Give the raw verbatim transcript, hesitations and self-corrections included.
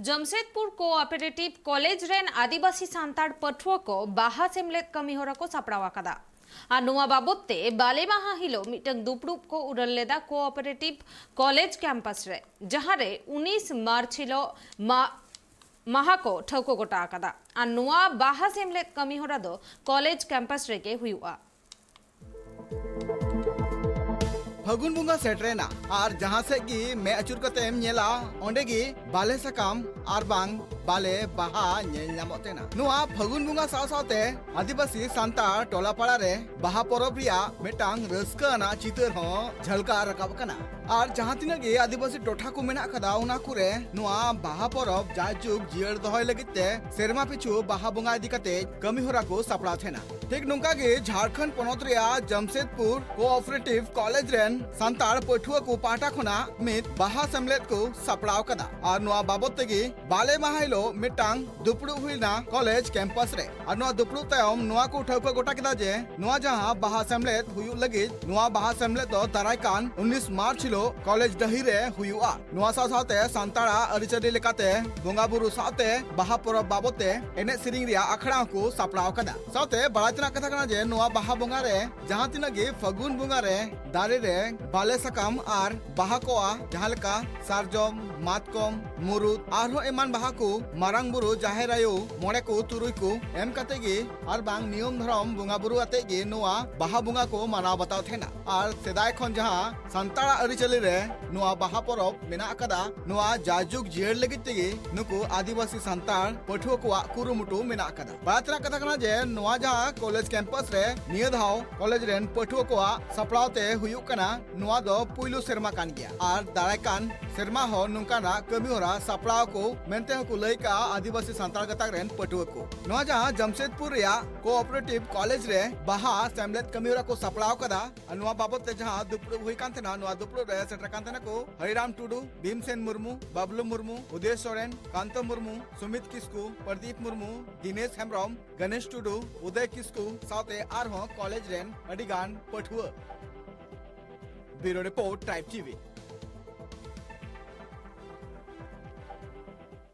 Jamshedpur ᱠᱳᱚᱯᱟᱨᱮᱴᱤᱵᱷ college ᱨᱮᱱ ᱟᱹᱫᱤᱵᱟᱹᱥᱤ ᱥᱟᱱᱛᱟᱲ ᱯᱟᱹᱴᱷᱩᱣᱟᱹ ᱠᱚ ᱵᱟᱦᱟ ᱥᱮᱢᱞᱮᱫ ᱠᱟᱹᱢᱤᱦᱚᱨᱟ ᱠᱚ ᱥᱟᱯᱲᱟᱣ ᱟᱠᱟᱫᱟ᱾ ᱟᱨ ᱱᱚᱣᱟ ᱵᱟᱵᱚᱛ ᱛᱮ ᱵᱟᱞᱮ ᱢᱟᱦᱟ ᱦᱤᱞᱳᱜ ᱢᱤᱫᱴᱟᱝ ᱫᱩᱯᱲᱩᱵ ᱠᱚ ᱩᱰᱟᱹᱱ ᱞᱮᱫᱟ ᱠᱳᱚᱯᱟᱨᱮᱴᱤᱵᱷ ᱠᱚᱞᱮᱡᱽ ᱠᱮᱢᱯᱟᱥ ᱨᱮ, ᱡᱟᱦᱟᱸ ᱨᱮ ᱩᱱᱤᱥ ᱢᱟᱨᱪ ᱦᱤᱞᱳᱜ ᱢᱟ-, ᱢᱟᱦᱟ ᱠᱚ ᱴᱷᱟᱹᱣᱠᱟᱹ ᱜᱚᱴᱟ ᱟᱠᱟᱫᱟ᱾ ᱟᱨ ᱱᱚᱣᱟ ᱵᱟᱦᱟ ᱥᱮᱢᱞᱮᱫ ᱠᱟᱹᱢᱤᱦᱚᱨᱟ ᱫᱚ ᱠᱚᱞᱮᱡᱽ ᱠᱮᱢᱯᱟᱥ ᱨᱮᱜᱮ ᱦᱩᱭᱩᱜᱼᱟ᱾ ᱯᱷᱟᱹᱜᱩᱱ ᱵᱚᱸᱜᱟ ᱥᱮᱴᱮᱨᱮᱱᱟ ᱟᱨ ᱡᱟᱦᱟᱸ ᱥᱮᱫ ᱜᱮ ᱢᱮᱫ ᱟᱹᱪᱩᱨ ᱠᱟᱛᱮᱢ ᱧᱮᱞᱟ, ᱚᱸᱰᱮ ᱜᱮ ᱵᱟᱞᱮ ᱥᱟᱠᱟᱢ ᱟᱨ ᱵᱟᱝ ᱵᱟᱞᱮ ᱵᱟᱦᱟ ᱧᱮᱞ ᱧᱟᱢᱚᱜ ᱛᱟᱦᱮᱱᱟ᱾ ᱱᱚᱣᱟ ᱯᱷᱟᱹᱜᱩᱱ ᱵᱚᱸᱜᱟ ᱥᱟᱶ ᱥᱟᱶᱛᱮ ᱟᱹᱫᱤᱵᱟᱹᱥᱤ ᱥᱟᱱᱛᱟᱲ ᱴᱚᱞᱟ ᱯᱟᱲᱟ ᱨᱮ ᱵᱟᱦᱟ ᱯᱚᱨᱚᱵᱽ ᱨᱮᱭᱟᱜ ᱢᱤᱫᱴᱟᱝ ᱨᱟᱹᱥᱠᱟᱹ ᱟᱱᱟᱜ ᱪᱤᱛᱟᱹᱨ ᱦᱚᱸ ᱡᱷᱟᱞᱠᱟᱣ ᱨᱟᱠᱟᱵ ᱠᱟᱱᱟ᱾ ᱟᱨ ᱡᱟᱦᱟᱸ ᱛᱤᱱᱟᱹᱜ ᱜᱮ ᱟᱹᱫᱤᱵᱟᱹᱥᱤ ᱴᱚᱴᱷᱟ ᱠᱚ ᱢᱮᱱᱟᱜ ᱟᱠᱟᱫᱟ, ᱚᱱᱟ ᱠᱚᱨᱮ ᱱᱚᱣᱟ ᱵᱟᱦᱟ ᱯᱚᱨᱚᱵᱽ ᱡᱟᱭᱡᱩᱜᱽ ᱡᱤᱭᱟᱹᱲ ᱫᱚᱦᱚᱭ ᱞᱟᱹᱜᱤᱫ ᱛᱮ ᱥᱮᱨᱢᱟ ᱯᱤᱪᱷᱩ ᱵᱟᱦᱟ ᱵᱚᱸᱜᱟ ᱤᱫᱤ ᱠᱟᱛᱮ ᱠᱟᱹᱢᱤ ᱦᱚᱨᱟ ᱠᱚ ᱥᱟᱯᱲᱟᱣ ᱛᱟᱦᱮᱱᱟ᱾ ᱴᱷᱤᱠ ᱱᱚᱝᱠᱟ ᱜᱮ ᱡᱷᱟᱲᱠᱷᱚᱸᱰ ᱯᱚᱱᱚᱛ ᱨᱮᱭᱟᱜ ᱡᱟᱢᱥᱮᱫᱽᱯᱩᱨ ᱠᱳᱚᱯᱟᱨᱮᱴᱤᱵᱷ ᱠᱚᱞᱮᱡᱽ ᱨᱮᱱ ᱥᱟᱱᱛᱟᱲ ᱯᱟᱹᱴᱷᱩᱣᱟᱹ ᱠᱚ ᱯᱟᱦᱴᱟ ᱠᱷᱚᱱᱟᱜ ᱢᱤᱫ ᱵᱟᱦᱟ ᱥᱮᱢᱞᱮᱫ ᱠᱚ ᱥᱟᱯᱲᱟᱣ ᱠᱟᱫᱟ᱾ ᱟᱨ ᱱᱚᱣᱟ ᱵᱟᱵᱚᱛ ᱛᱮᱜᱮ ᱵᱟᱞᱮ ᱢᱟᱦᱟ ᱦᱤᱞᱳᱜ ᱢᱤᱫᱴᱟᱝ ᱫᱩᱯᱲᱩᱵ ᱦᱩᱭ ᱞᱮᱱᱟ ᱠᱚᱞᱮᱡᱽ ᱠᱮᱢᱯᱟᱥ ᱨᱮ᱾ ᱟᱨ ᱱᱚᱣᱟ ᱫᱩᱯᱲᱩᱵ ᱛᱟᱭᱚᱢ ᱱᱚᱣᱟ ᱠᱚ ᱴᱷᱟᱹᱣᱠᱟᱹ ᱜᱚᱴᱟ ᱠᱮᱫᱟ ᱡᱮ ᱱᱚᱣᱟ ᱡᱟᱦᱟᱸ ᱵᱟᱦᱟ ᱥᱮᱢᱞᱮᱫ ᱦᱩᱭᱩᱜ ᱞᱟᱹᱜᱤᱫ, ᱱᱚᱣᱟ ᱵᱟᱦᱟ ᱥᱮᱢᱞᱮᱫ ᱫᱚ ᱫᱟᱨᱟᱭ ᱠᱟᱱ ᱩᱱᱤᱥ ᱢᱟᱨᱪ ᱦᱤᱞᱳᱜ ᱠᱚᱞᱮᱡᱽ ᱰᱟᱹᱦᱤ ᱨᱮ ᱦᱩᱭᱩᱜᱼᱟ᱾ ᱱᱚᱣᱟ ᱥᱟᱶ ᱥᱟᱶᱛᱮ ᱥᱟᱱᱛᱟᱲᱟᱜ ᱟᱹᱨᱤᱪᱟᱹᱞᱤ ᱞᱮᱠᱟᱛᱮ ᱵᱚᱸᱜᱟ ᱵᱩᱨᱩ ᱥᱟᱶᱛᱮ ᱵᱟᱦᱟ ᱯᱚᱨᱚᱵᱽ ᱵᱟᱵᱚᱛ ᱛᱮ ᱮᱱᱮᱡ ᱥᱮᱨᱮᱧ ᱨᱮᱭᱟᱜ ᱟᱠᱷᱲᱟ ᱦᱚᱸᱠᱚ ᱥᱟᱯᱲᱟᱣ ᱟᱠᱟᱫᱟ᱾ ᱥᱟᱶᱛᱮ ᱵᱟᱲᱟᱭ ᱛᱮᱱᱟᱜ ᱠᱟᱛᱷᱟ ᱠᱟᱱᱟ ᱡᱮ ᱱᱚᱣᱟ ᱵᱟᱦᱟ ᱵᱚᱸᱜᱟ ᱨᱮ ᱡᱟᱦᱟᱸ ᱛᱤᱱᱟᱹᱜ ᱜᱮ ᱯᱷᱟᱹᱜᱩᱱ ᱵᱚᱸᱜᱟ ᱨᱮ ᱫᱟᱨᱮ ᱨᱮ ᱵᱟᱞᱮ ᱥᱟᱠᱟᱢ ᱟᱨ ᱵᱟᱦᱟ ᱠᱚᱜᱼᱟ, ᱡᱟᱦᱟᱸ ᱞᱮᱠᱟ ᱥᱟᱨᱡᱚᱢ, ᱢᱟᱛᱠᱚᱢ, ᱢᱩᱨᱩᱫ, ᱟᱨᱦᱚᱸ ᱮᱢᱟᱱ ᱵᱟᱦᱟ ᱠᱚ ᱢᱟᱨᱟᱝ ᱵᱩᱨᱩ, ᱡᱟᱦᱮᱨ ᱟᱭᱳ, ᱢᱚᱬᱮ ᱠᱚ, ᱛᱩᱨᱩᱭ ᱠᱚ ᱮᱢ ᱠᱟᱛᱮ ᱜᱮ ᱟᱨ ᱵᱟᱝ ᱱᱤᱭᱚᱢ ᱫᱷᱚᱨᱚᱢ ᱵᱚᱸᱜᱟ ᱵᱩᱨᱩ ᱟᱛᱮ ᱜᱮ ᱱᱚᱣᱟ ᱵᱟᱦᱟ ᱵᱚᱸᱜᱟ ᱠᱚ ᱢᱟᱱᱟᱣ ᱵᱟᱛᱟᱣ ᱛᱟᱦᱮᱱᱟ᱾ ᱟᱨ ᱥᱮᱫᱟᱭ ᱠᱷᱚᱱ ᱡᱟᱦᱟᱸ ᱥᱟᱱᱛᱟᱲᱟᱜ ᱟᱹᱨᱤᱪᱟᱹᱞᱤ ᱨᱮ ᱱᱚᱣᱟ ᱵᱟᱦᱟ ᱯᱚᱨᱚᱵᱽ ᱢᱮᱱᱟᱜ ᱟᱠᱟᱫᱟ, ᱱᱚᱣᱟ ᱡᱟᱭᱡᱩᱜᱽ ᱡᱤᱭᱟᱹᱲ ᱞᱟᱹᱜᱤᱫ ᱛᱮᱜᱮ ᱱᱩᱠᱩ ᱟᱹᱫᱤᱵᱟᱹᱥᱤ ᱥᱟᱱᱛᱟᱲ ᱯᱟᱹᱴᱷᱩᱣᱟᱹ ᱠᱚᱣᱟᱜ ᱠᱩᱨᱩᱢᱩᱴᱩ ᱢᱮᱱᱟᱜ ᱟᱠᱟᱫᱟ᱾ ᱵᱟᱲᱟᱭ ᱛᱮᱱᱟᱜ ᱠᱟᱛᱷᱟ ᱠᱟᱱᱟ ᱡᱮ ᱱᱚᱣᱟ ᱡᱟᱦᱟᱸ ᱠᱚᱞᱮᱡᱽ ᱠᱮᱢᱯᱟᱥ ᱨᱮ ᱱᱤᱭᱟᱹ ᱫᱷᱟᱣ ᱠᱚᱞᱮᱡᱽ ᱨᱮᱱ ᱯᱟᱹᱴᱷᱩᱣᱟᱹ ᱠᱚᱣᱟᱜ ᱥᱟᱯᱲᱟᱣ ᱛᱮ ᱦᱩᱭᱩᱜ ᱠᱟᱱᱟ, ᱱᱚᱣᱟ ᱫᱚ ᱯᱩᱭᱞᱩ ᱥᱮᱨᱢᱟ ᱠᱟᱱ ᱜᱮᱭᱟ᱾ ᱟᱨ ᱫᱟᱨᱟᱭ ᱠᱟᱱ ᱥᱮᱨᱢᱟ ᱦᱚᱸ ᱱᱚᱝᱠᱟᱱᱟᱜ ᱠᱟᱹᱢᱤ ᱦᱚᱨᱟ ᱥᱟᱯᱲᱟᱣ ᱠᱚ ᱢᱮᱱᱛᱮ ᱦᱚᱸᱠᱚ ᱞᱟᱹᱭ ᱠᱟᱜᱼᱟ ᱟᱹᱫᱤᱵᱟᱹᱥᱤ ᱥᱟᱱᱛᱟᱲ ᱜᱟᱛᱟᱠ ᱨᱮᱱ ᱯᱟᱹᱴᱷᱩᱣᱟᱹ ᱠᱚ᱾ ᱱᱚᱣᱟ ᱡᱟᱦᱟᱸ ᱡᱟᱢᱥᱮᱫᱽᱯᱩᱨ ᱨᱮᱭᱟᱜ ᱠᱳᱚᱯᱟᱨᱮᱴᱤᱵᱷ ᱠᱚᱞᱮᱡᱽ ᱨᱮ ᱵᱟᱦᱟ ᱥᱮᱢᱞᱮᱫ ᱠᱟᱹᱢᱤ ᱦᱚᱨᱟ ᱠᱚ ᱥᱟᱯᱲᱟᱣ ᱠᱟᱫᱟ, ᱟᱨ ᱱᱚᱣᱟ ᱵᱟᱵᱚᱛ ᱛᱮ ᱡᱟᱦᱟᱸ ᱫᱩᱯᱲᱩᱵ ᱦᱩᱭ ᱠᱟᱱ ᱛᱟᱦᱮᱱᱟ, ᱱᱚᱣᱟ ᱫᱩᱯᱲᱩᱵ ᱨᱮ ᱥᱮᱴᱮᱨ ᱠᱟᱱ ᱛᱟᱦᱮᱱᱟ ᱠᱚ ᱦᱚᱨᱤᱨᱟᱢ ᱴᱩᱰᱩ, ᱵᱷᱤᱢᱥᱮᱱ ᱢᱩᱨᱢᱩ, ᱵᱟᱵᱞᱩ ᱢᱩᱨᱢᱩ, ᱩᱫᱚᱭ ᱥᱚᱨᱮᱱ, ᱠᱟᱱᱛᱚ ᱢᱩᱨᱢᱩ, ᱥᱩᱢᱤᱛ ᱠᱤᱥᱠᱩ, ᱯᱨᱚᱫᱤᱯ ᱢᱩᱨᱢᱩ, ᱫᱤᱱᱮᱥ ᱦᱮᱢᱵᱨᱚᱢ, ᱜᱚᱱᱮᱥ ᱴᱩᱰᱩ, ᱩᱫᱚᱭ ᱠᱤᱥᱠᱩ ᱥᱟᱶᱛᱮ ᱟᱨᱦᱚᱸ ᱠᱚᱞᱮᱡᱽ ᱨᱮᱱ ᱟᱹᱰᱤ ᱜᱟᱱ ᱯᱟᱹᱴᱷᱩᱣᱟᱹ᱾ Bureau Report, Tribe T V.